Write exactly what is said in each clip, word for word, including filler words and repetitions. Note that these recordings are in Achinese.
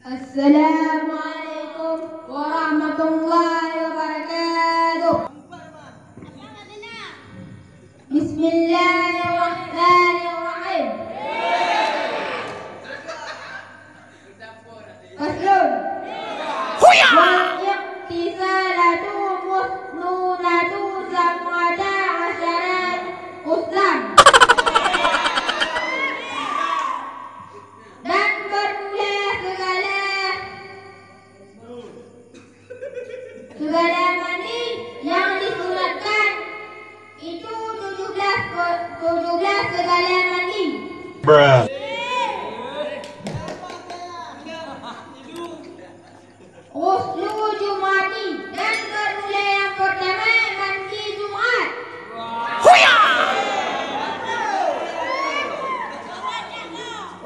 Assalamualaikum warahmatullahi wabarakatuh. Bismillahirrahmanirrahim. Faslun. Wal iqtisalatu musnunatu sab'ata asyara uslan. Dan bermula segala, segala mandi yang disunatkan itu tujuh belas pe-, tujuh belas segala mandi. Bruh. Ghuslu Jum'ati, dan bermula yang pertama mandi Jumat. Huya!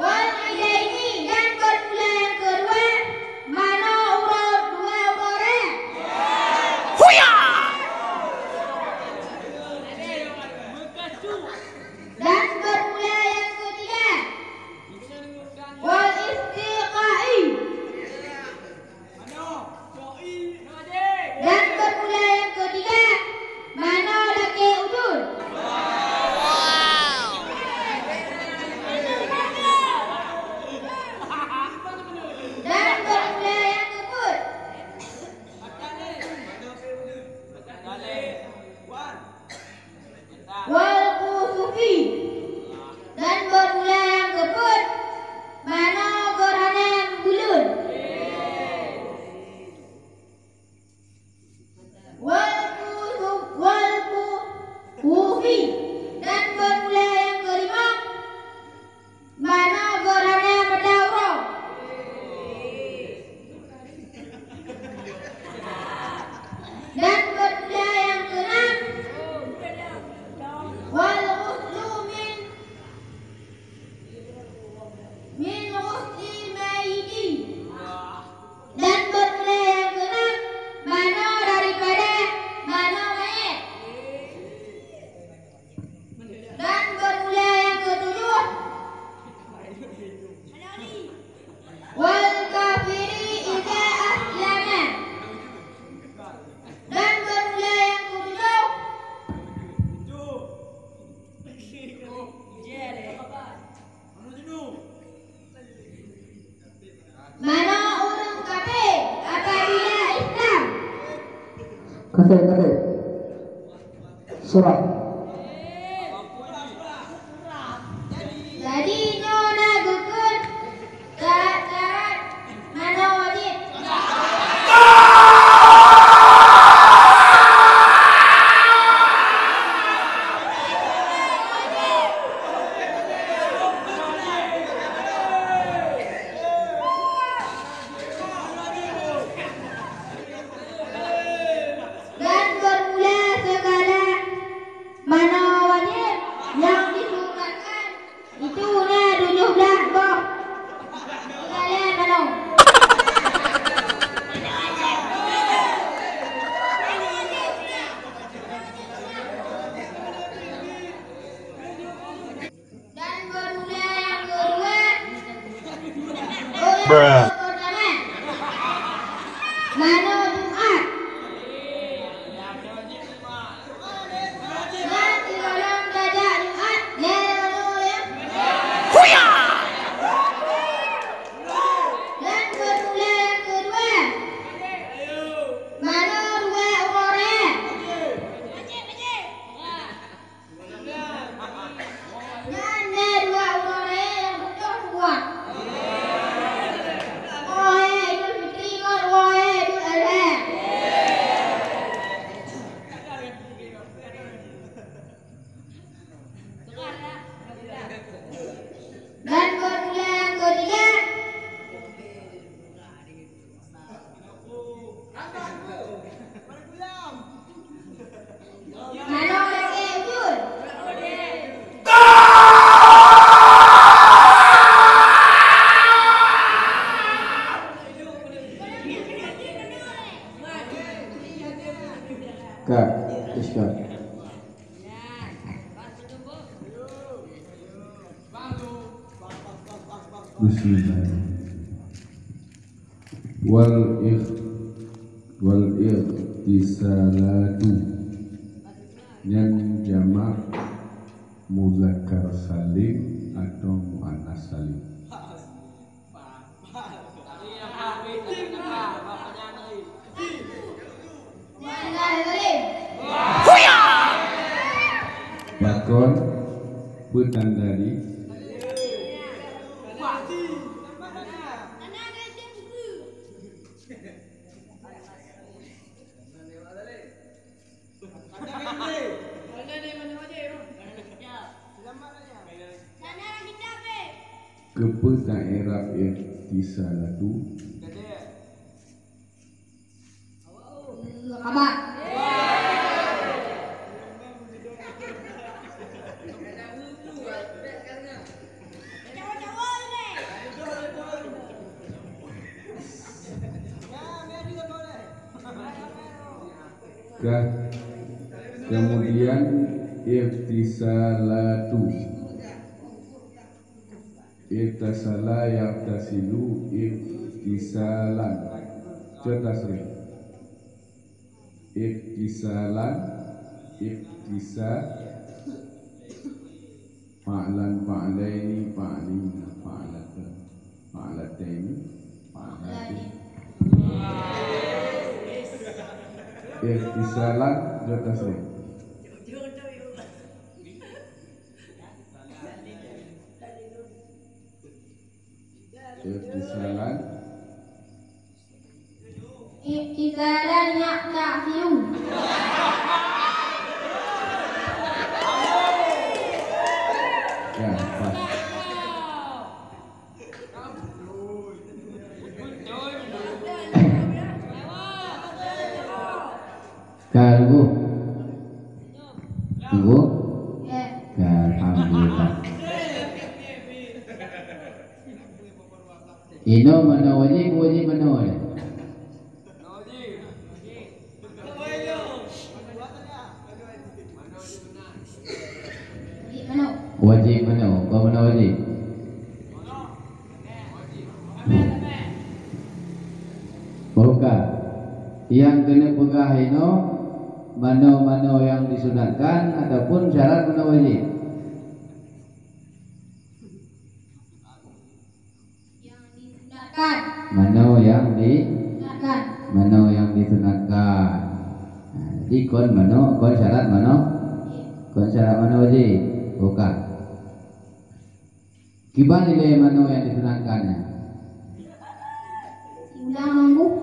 Wal idaini, dan bermula yang kedua manoe uroe, dua uroe raya. Huya! Dan bermula yang ketiga wal istiqai. Dan bermula yang ketiga manoe lakée ujeuen. Dan bermula yang keupeuet wal kusufi. Dan bermula yang keupeuet manoe geurhana buleuen. Wal kusu-, wal kusufi. Dan bermula yang kelima manoe geurhana mata uroe. Dan bermula yang keenam wal ghuslu min, min ghusli mayyiti. Dan bermula yang keenam manoe daripada manoe manyét. Dan bermula yang ketujuh wal kafiri idza aslama. Dan bermula yang ketujuh manoe ureuëng kafé apabila Islam. Kafé, kafé. Surah. Jadi nyoe na geukheun syarat-syarat manoe wajéb. Dan bermula segala manoe wajéb nyang disunatkan itu na tujoh blaih boh segala manoe. Dan bermula yang kedua, Bruh. Manoe Jumat. Dan sigohlom tajak Jumat, lhée manoe ya. Huya! Dan bermula yang kedua, manoe dua uroe raya. Nyan na dua uroe raya nyang beutôi kuat. Uroe Idul Fitri ngon uroe Idul Adha. Dan bermula yang ketiga, manoe lakée ujeuen. Ka, iskal. Bismillahirrahmanirrahim. Wal ikh-, wal ikhtisalatu. Nyan jamak muzakkar salim atau muannas salim. Pakon peutanda di Keupeue ta-i'rab ikhtisalatu? Khabar. Ka-, kemudian ikhtisalatu. Ikhtasala yaghtasilu ikhtisalan. Cot tasrif. Ikhtisalan, ikhtisal. Fa'lan, fa'laini, fa'lina, fa'latan, fa'lataini, fa'lati. Ikhtisalan, cot tasrif. Ikhtisalan. Ikhtisalan ya'tasilu. Ya, pas. Ka, Teungku? Teungku? Ya. Ka, alhamdulillah. Inoe manoe wajéb, wajéb manoe lé? Wajéb manoe, kon manoe wajéb. Bukan. Nyang keuneuk peugah inoe, manoe-manoe nyang disunatkan ataupun syarat manoe wajéb? Nyang disunatkan. Manoe nyang di-, sunatkan. Manoe nyang disunatkan. Nah, jadi kon manoe, kon syarat manoe, kon syarat manoe wajéb. Bukan. Kiban ilée manoe nyang disunatkan nyan? Ulang ngon geuh.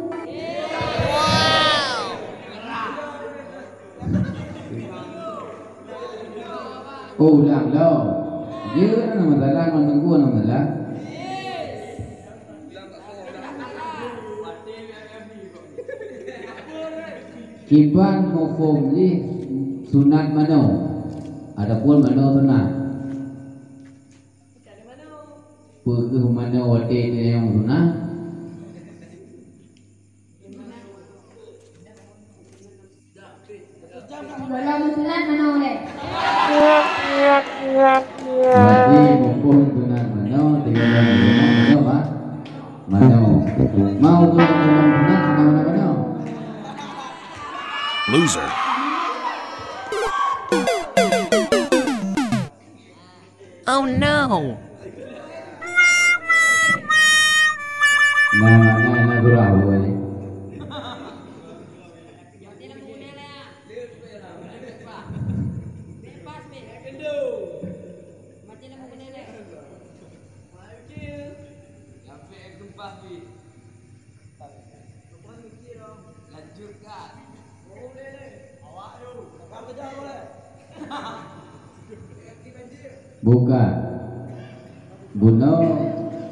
Oh, ulang lom. Jeuet na masalah, ngon teungku na masalah. Kiban muphom jih sunat manoe, ataupun manoe sunat. Peue kheueh manoe watée teunyong sunat? Golom sunat manoe lé. Berarti muphom sunat manoe, teunyong sunat manoe, bah? Manoe. Mau golom sunat, manoe, manoe, manoe. Loser. Oh no! Na, na, na surah, boy. Bukan. Bunoe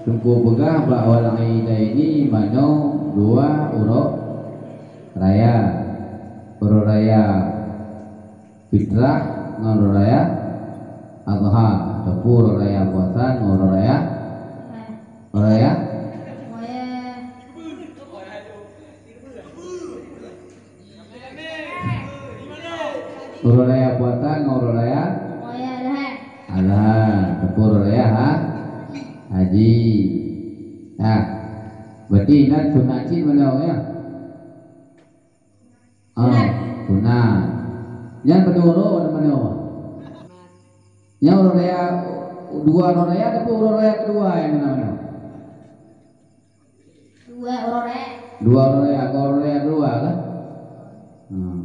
Teungku peugah bak wal aidaini manoe dua uroe raya. Uroe raya Fitrah ngon uroe raya Adha, ataupun uroe raya puasa ngon uroe raya, uroe raya, uroe raya puasa ngon uroe raya Adha, ataupun uroe raya ha-, haji. Nah, Berarti ingat sunat cit manoe, ya? Ah, sunat. Nyan padum uroe manoe? Nyan uroe raya, dua uroe raya ataupun uroe raya kedua nyang na manoe? Dua uroe raya. Dua uroe raya, uroe raya kedua kan? Hmm.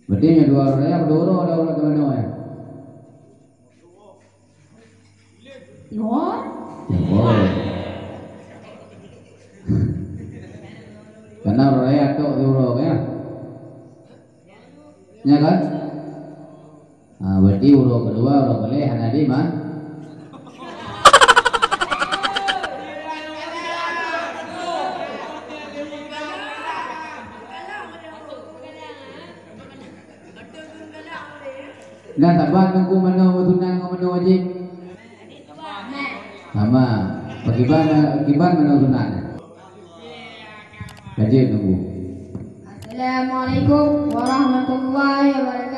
Berarti nyan dua uroe raya padum uroe, dua uroe manoe, ya? Nyoe? Oh. Karena uroe raya tok di uroe, ya? Ya kan? Ah, berarti uroe kedua, uroe boleh hana di ma-, Nah, saban Teungku, manoe sunat ngon manoe wajéb? Sama. Pakiban, kiban manoe sunat? Kaji Teungku. Assalamualaikum warahmatullahi wabarakatuh.